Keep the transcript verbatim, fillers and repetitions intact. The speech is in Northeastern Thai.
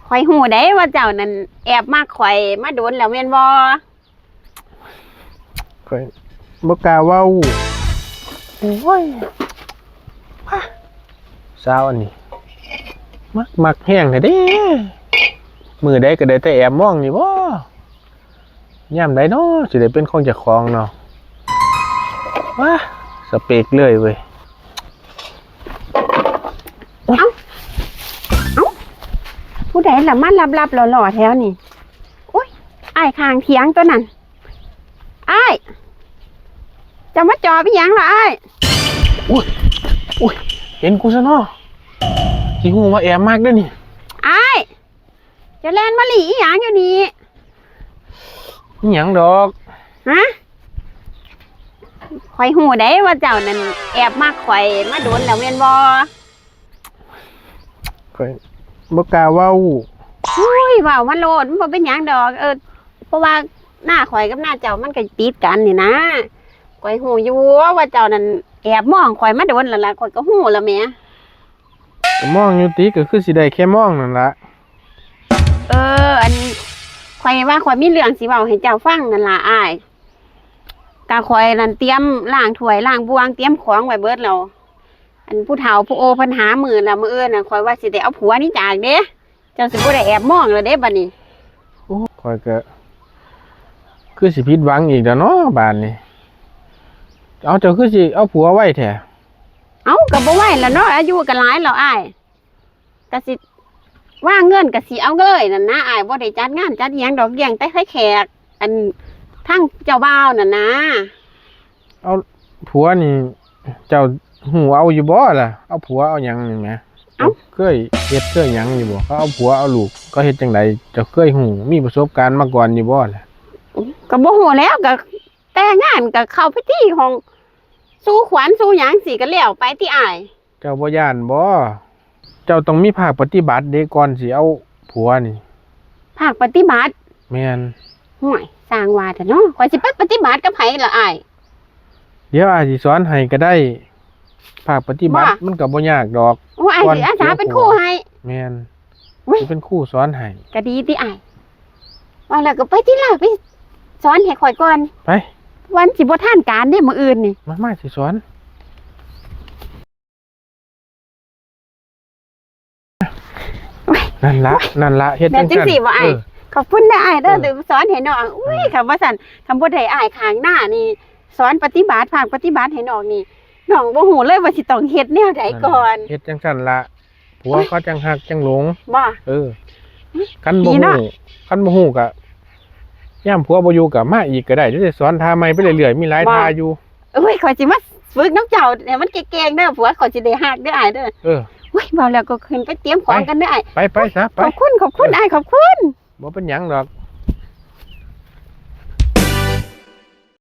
ข้อยฮู้เด้ว่าเจ้านั่นแอบมักข้อยมาโดนแล้วแม่นบ่ ข้อยบ่กล้าเว้า โอ้ย สาวอันนี้ มัก มักแฮงแท้เด้ มื้อใดก็ได้แต่แอบมองนี่บ่ ยามใดน้อสิได้เป็นของเจ้าของเนาะ ว้า สเปกเลยเว้ย เอ้า เอ้า ผู้ใดล่ะมาลับๆหล่อๆแถวนี่ โอ๊ย อ้ายข้างเถียงตัวนั้น อ้าย เจ้ามาจอบอีหยังล่ะอ้าย อุ้ย อุ้ย เห็นกูซะเนาะ สิฮู้ว่าแอบมักเด้อนี่ อ้าย เจ้าแล่นมาหลีอีหยังอยู่นี่ อีหยังดอก ฮะ ข้อยฮู้เด้ว่าเจ้านั่นแอบมักข้อยมาโดนแล้วแม่นบ่ ข้อยบ่กล้าเว้า อุ้ย เว้ามาโลด มันบ่เป็นหยังดอก เออ เพราะว่าหน้าข้อยกับหน้าเจ้ามันก็ติดกันนี่นะ ข้อยฮู้อยู่ว่าเจ้านั่นแอบมองข้อยมาโดนแล้วล่ะ ข้อยก็ฮู้แล้วแหม ก็มองอยู่ติ ก็คือสิได้แค่มองนั่นล่ะ เออ อัน ข้อยว่าข้อยมีเรื่องสิเว้าให้เจ้าฟังนั่นล่ะอ้าย กะข้อยนั่นเตรียมล้างถ้วยล้างบ่วง เตรียมของไว้เบิดแล้ว อันผู้เฒ่าผู้โอเพิ่นหามื้อละมื้ออื่นน่ะ ข้อยว่าสิได้เอาผัวหนีจากเด้ เจ้าสิบ่ได้แอบมองแล้วเด้บัดนี้ โอ้ ข้อยก็ คือสิผิดหวังอีกแล้วเนาะบาดนี้ เอา เจ้าคือสิเอาผัวไวแท้ เอ้า ก็บ่ไวแล้วเนาะ อายุก็หลายแล้วอ้าย ก็สิ วางเงินก็สิเอาเลยนั่นนะอ้าย บ่ได้จัดงานจัดอิหยังดอก เลี้ยงแต่ไทแขก อัน ทางเจ้าบ่าวนั่นนะ เอาผัวนี่ เจ้าฮู้เอาอยู่บ่ล่ะ เอาผัวเอาหยังนี่แหม เอ้า เคยเฮ็ดเคยหยังอยู่บ่ เขาเอาผัวเอาลูก เขาเฮ็ดจั่งใด เจ้าเคยฮู้ มีประสบการณ์มาก่อนอยู่บ่ล่ะ ก็บ่ฮู้แล้ว ก็แต่งงานก็เข้าพิธีห้องสู่ขวัญสู่หยังสิก็แล้วไปติอ้าย เจ้าบ่ย้านบ่ เจ้าต้องมีภาคปฏิบัติเด้ ก่อนสิเอาผัวนี่ ภาคปฏิบัติ แม่น ห่วย สร้างว่าแท้เนาะ ข้อยสิไปปฏิบัติกับไผล่ะอ้าย เดี๋ยวอ้ายสิสอนให้ก็ได้ ภาคปฏิบัติ ว่า มันก็บ่ยากดอก โอ้ อ้ายสิอาสาเป็นครูให้ แม่น อุ๊ย สิเป็นครูสอนให้ ก็ดีติอ้าย เอาแล้วก็ไปติล่ะ ไปสอนให้ข้อยก่อน ไป วันสิบ่ทันการเด้มื้ออื่นนี่ มา มาสิสอน นั่นละ นั่นละ เฮ็ด แม่นจัง จังซั่น ซี้บ่อ้าย เออ ขอบคุณเด้ออ้ายเด้อ เออ ที่สอนให้น้อง อุ้ย เออ คันบ่ซั่น คันบ่ได้อ้ายข้างหน้านี่ สอนปฏิบัติ ภาคปฏิบัติให้น้องนี่ น้องบ่ฮู้เลยว่าสิต้องเฮ็ดแนวใดก่อน นั่นล่ะ เฮ็ดจังซั่นละ ผัวเขาจังฮักจังหลง บ่ เออ คันบ่ฮู้ ดีเนาะ คันบ่ฮู้ก็ ยามผัวบ่อยู่ก็มาอีกก็ได้ เดี๋ยวสิสอนท่าใหม่ไปเรื่อยๆ มีหลาย บ่ ท่าอยู่ โอ้ย ข้อยสิมาฝึกนำเจ้าให้มันเก่งๆเด้อ ผัวข้อยสิได้ฮักเด้ออ้ายเด้อ เออ โอ้ย เว้าแล้วก็ขึ้นไปเตรียมของกันเด้ออ้าย ไป ไปซะ ไป ขอบคุณ ขอบคุณ เออ อ้าย ขอบคุณ บ่เป็นหยังดอก